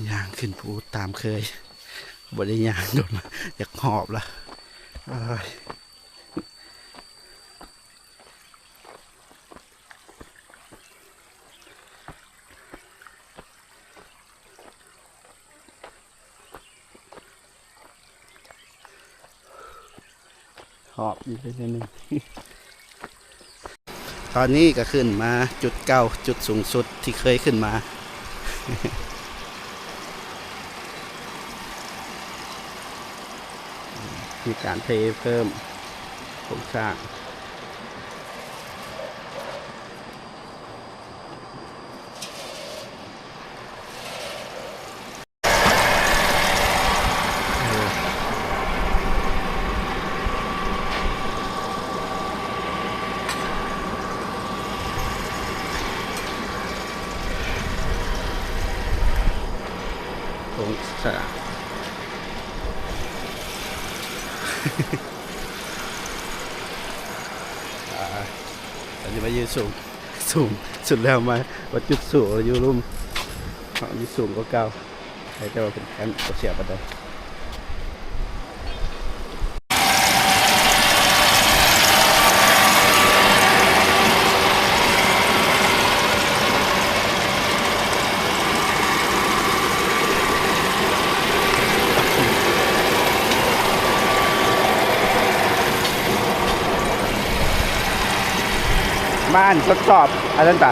ຍ່າງຂຶ້ນພູຕາມເຄີຍ ບໍ່ໄດ້ຍ່າງດົນ ຢາກຫອບລະ ໂອ້ຍ. ຫອບຢູ່ເດ້ໜ້ອຍໜຶ່ງ. ຕອນນີ້ກໍຂຶ້ນມາຈຸດເກົ່າ ຈຸດສູງສຸດທີ່ເຄີຍຂຶ້ນມາ ມີການເທເພີ່ມໂຄງສ້າງ. ອົງສາ ອ່າ ອັນນີ້ມາຢູ່ສູງ ສູງສຸດແລ້ວ ມາ ມາຈຸດສູງຢູ່ລຸ່ມ ເຮົາຢູ່ສູງກວ່າເກົ່າ ແຕ່ວ່າເປັນແຄມບໍ່ເສຍປານໃດ. ມາທົດສອບອັນນັ້ນຕາ